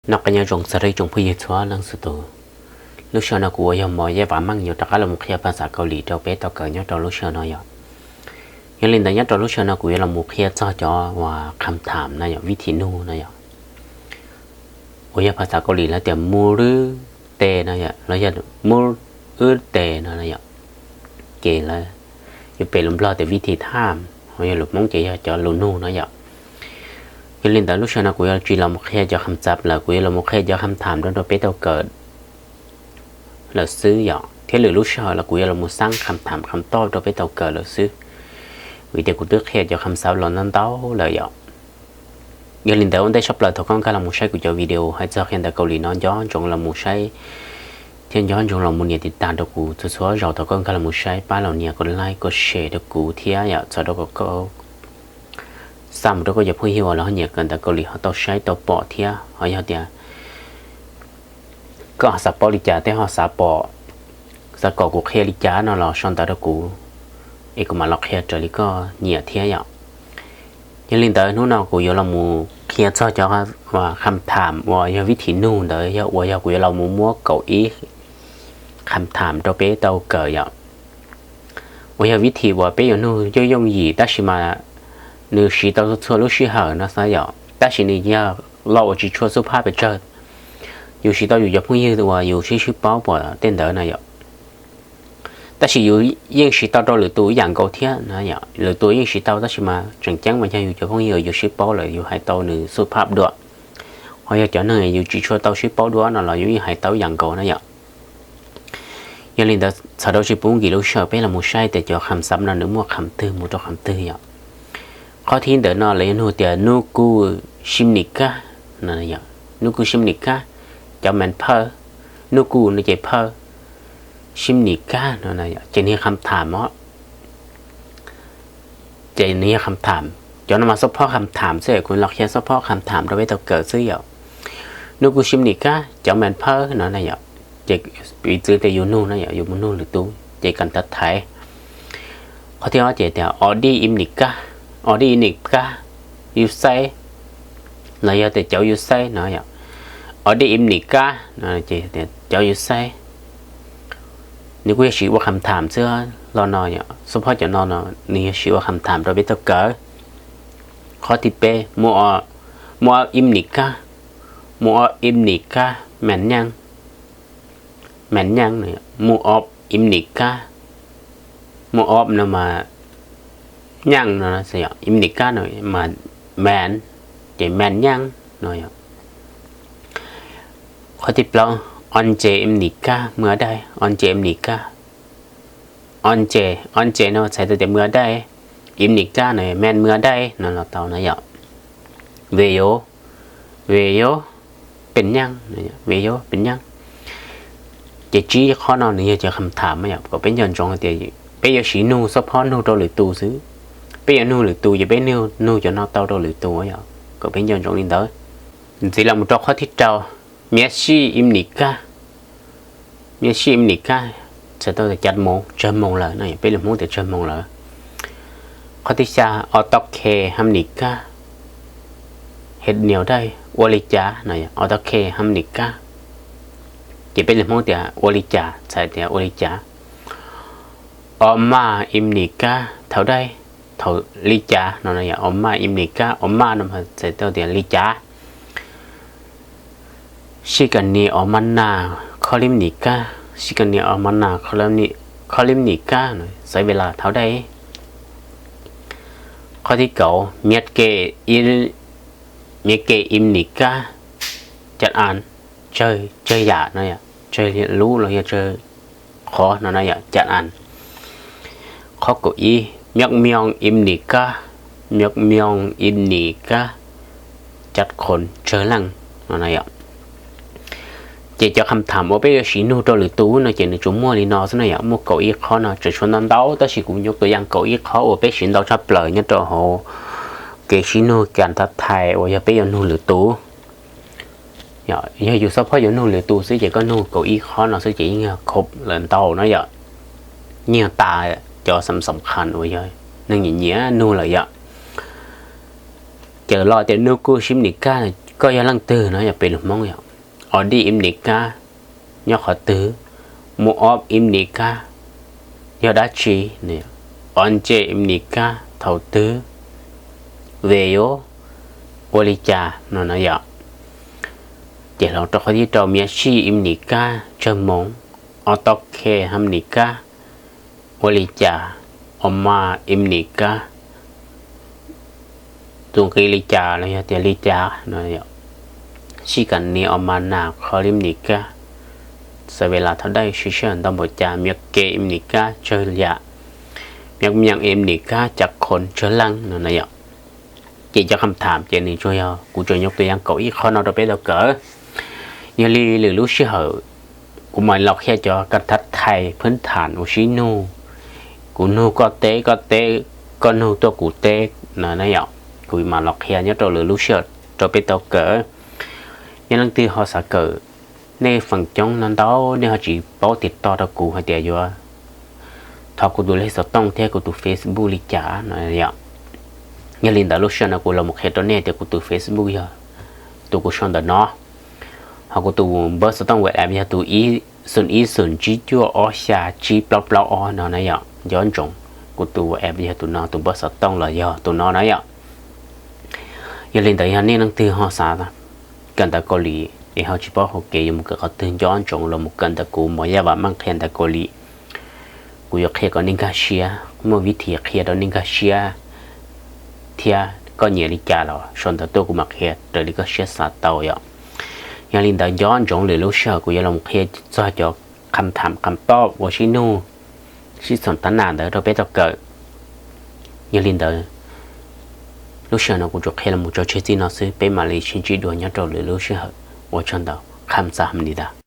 Noj qab nyob zoo txog rau ib tsoom phooj ywg txhua leej txhua tus. Lub sij hawm no kuv uas yog Mos Yaj Vam Meej yuav rov qab los mus qhia phas xav Kaus Lim rau peb tau kawm nyob rau lub sij hawm no yom. Yog li ntawd nyob rau lub sij hawm no kuv yuav los mus qhia txog cov uas kham tham no yom, vib thim nug no yom. Uas yog phas xav Kaus Lim lawv tias mub lwb tes no yom, los yog mub wb tes no yom. Ces lawv yuav pem lus Nplog tias vib thim tham, uas yog lus Hmoob ces yog cov lus nug no yom. Yog li ntawd lub sij hawm no kuv yuav tsis los mus qhia cov kham xav lawm, kuv yuav los mus qhia cov kham tham rau rau peb tau kawm lawm xwb yom, thiab lwm lub sij hawm los kuv yuav los mus xaab kham tham kham toj rau peb tau kawm lawm xwb, vim tias kuv twb qhia cov kham xav los ntau ntau lawm yom. Yog li ntawd ua ntej tshaj plaws thaum koj nkag los mus saib kuv cov video hais txog qhia ntawv Kaus Lim no nco ntsoov los mus saib thiab nco ntsoov los mus nias tiv tag rau kuv txhua txhua zaus thaum koj nkag los mus saib, pab los nias kom like kom share rau kuv thiab yom, txhawm rau kom koj xa mus rau koj cov phooj ywg uas lawv ho nyiam kawm ntawv Kaus Lim ho tau saib tau pom thiab. Ho yog tias koj xav paub li cas thiab ho xav pom, xav kom kuv qhia li cas no los sau ntawv rau kuv, es kuv mam los qhia raws li koj nyiam thiab yom. Yog li ntawd hnub no kuv yuav los mus qhia txog cov kham tham uas yog vib thim nug ntawd yog uas yog kuv yuav los mus muab kaum ib kham tham rau peb tau kawm yom. Uas yog vib thim uas peb yuav nug yooj yooj yim tab sis mas nws siv tau txhua lub sij hawm no xwb yom, tab sis nws yog lo uas tsis tshua xub phab pes tsawg. Yus siv tau yus cov phooj ywg uas yus sib sib paub pom tej ntawd na yom. Tab sis yus yeej siv tau rau lwm tus ib yam nkaus thiab no yom, lwm tus yeej siv tau tab sis mas tseem ceeb mas yog yus cov phooj ywg yus sib paub lawm yus hais tau nws xub phab dua. Ho yog cov neeg yus tsis tshua tau sib paub dua no los yus yeej hais tau ib yam nkaus na yom. Yog li ntawd txhawm rau tsis pub nkim lub sij hawm peb los mus saib tias cov kham xav no nws muaj kham twg mus rau kham twg yom. Qhov thib ntawm no lawv yuav nug tias nub kuj sib nim kab no, nub kuj sib nim kab, cov mees phawj, nub kuj no ces phawj, sib nim kab no ces nws yog kham tham os. Ces nws yog kham tham, cov no mas xub phob kham tham xwb, kuv los qhia xub phob kham tham rau peb tau kawm xwb yom. Nub kuj sib nim kab, cov mees phawj no na yom. Ces piv txwv tias yus nug no yom, yus mus nug lwm tus ces kam tav thaiv. Qhov thib ob ces tias o dij im nim kab, o dij im nim kab, yus xaib, los yog tias cauv yus xaib no yom. O dij im nim kab no ces cauv yus xaib. Nws kuj yog siv ua kham tham xwb los no yom, xub phob cov no no nws yog siv ua kham tham rau peb tau kawm. Qhov thib peb, mus o, mus o im nim kab, mus o im nim kab, mees nyaaj, mees nyaaj, mus o im nim kab, mus o no mas nyaaj no, im nim kab no mas mees, ces mees nyaaj no. Qhov thib plaub, o nce im nim kab, mws daij, o nce im nim kab, o nce, o nce no txhais tau tias mws daij, im nim kab no mees mws daij no los tau na yom. Ve yuav, ve yuav, pees nyaaj, ve yuav pees nyaaj. Ces tsib qhov no nws yog cov kham tham yom, kom peb nco ntsoov tias peb yuav siv nug xub phob nug rau lwm tus xwb. Peb yuav nug lwm tus ces peb nug cov no tau rau lwm tus yom, kom peb nco ntsoov li ntawd. Ntxiv los mus rau qhov thib rau, miab sij im nim kab, miab sij im nim kab, txhais tau tias cas moos, tsawg moos lawm no, peb lus Hmoob tias tsawg moos lawm. Qhov thib xya, o tau khe ham nim kab, he nias daij, ua li cas no, o tau khe ham nim kab, ces peb lus Hmoob tias ua li cas, txhais tias ua li cas. O maj im nim kab, thaum daij, thaum li cas no, o maj im nim kab, o maj no txhais tau tias li cas. Sij kam nias o maj naj, kho lib nim kab, sij kam nias o maj naj, kho lib nim kab, xaiv ve las thaum daij. Qhov thib kaum, miab ke, miab ke im nim kab, cas as, tsawg yam no, tsawg lub los yog tsawg qhov no na yom, cas as. Qhov kaum ib, miab mioo im nim kab, miab mioo im nim kab, cas qhov tsawg leej no na yom. Ces cov kham tham uas peb yuav siv nug rau lwm tus no ces nws tsuas muaj li no xwb na yom, muaj kaum ib qhov no, tseem tshuav ntau ntau tab sis kuv nyuam qhuav yog kaum ib qhov uas peb siv ntau tshaj plaws nyob rau hauv kev siv nug kas tav thais uas yog peb yuav nug lwm tus. Yog yus xub phob yuav nug lwm tus xwb ces koj nug kaum ib qhov no xwb ces yeej yog khom lawm ntau no yom. Yeej yog tas cov xam xam khas uas yog neeg nyiam nyiam nug lawm yom. Ces los tias nub kuj sib nim kab, Koj yog leej twg no yog peb lus Hmoob yom. Ua dij ib nim kab nyob qhov twg, mus ob ib nim kab yog dab tsi, ua nce ib nim kab thaum twg, ve yuav ua li cas no na yom. Ces hloov rau qhov thib rau, miav sij ib nim kab tsawg moos, ob tob khe hab nim kab ua li cas, ua ma ib nim kab tus nqi li cas los yog tias li cas no. Sij kam nias ua ma nas qhov li ib nim kab, xav ve las thaum daj sij sij hawm ntau npaum cas, miav ke ib nim kab tsawg yam, miav mees ib nim kab cas khoom tsawg leej no na yom. Ces cov qhov tham ces nws tsuas yog kuv tsuas nyuj tus yam kaum ib qho no rau peb tau kawm. Yog li lwm lub sij hawm kuv mam los qhia cov kab thab thais phwb tham ua sib nug, kuv nug koj teb, koj teb, koj nug tuaj kuv teb no na yom. Kuv mam los qhia nyob rau lwm lub sij hawm rau peb tau kawm. Yog leej twg ho xav kawm, nej feem coob no ntau nej ho tsis paub tiv toj rau kuv hais tias yuav thov kuv tus lej xov tooj thiab kuv tus Facebook li cas no yom. Yog li ntawd lub sij hawm no kuv los mus qhia rau nej tias kuv tus Facebook yog tus kuv sau ntawm no, ho kuv tus npawb xov tooj WhatsApp yog tus ib xoom ib xoom tsib cuaj ob xya tsib plaub plaub ob no na yom. Nco ntsoov, kuv tus WhatsApp yog tus no, tus npawb xov tooj los yog tus no na yom. Yog li ntawd yog nej leej twg ho xav kawm ntawv Kaus Lim es ho tsis paub hauv kev yuav mus kawm qhov twg, nco ntsoov los mus kawm ntawm kuv Mos Yaj Vam Meej qhia ntawv Kaus Lim. Kuv yuav qhia kom nej nkag siab, muaj vib thim qhia rau nej nkag siab thiab. Koj nyiam li cas los sau ntawv tuaj kuv mam qhia raws li koj siab xav tau yom. Yog li ntawd nco ntsoov lwm lub sij hawm kuv yuav los qhia txog cov qhov tham qhov poj ua sib nug, sib xoom tab nam ntawd rau peb tau kawm. Yog li ntawd lub sij hawm no kuv tsuas qhia los tso tseg txij no xwb, peb mam li sib ntsib dua nyob rau lwm lub sij hawm. Ua tsaug ntau, kham xav ham li tas.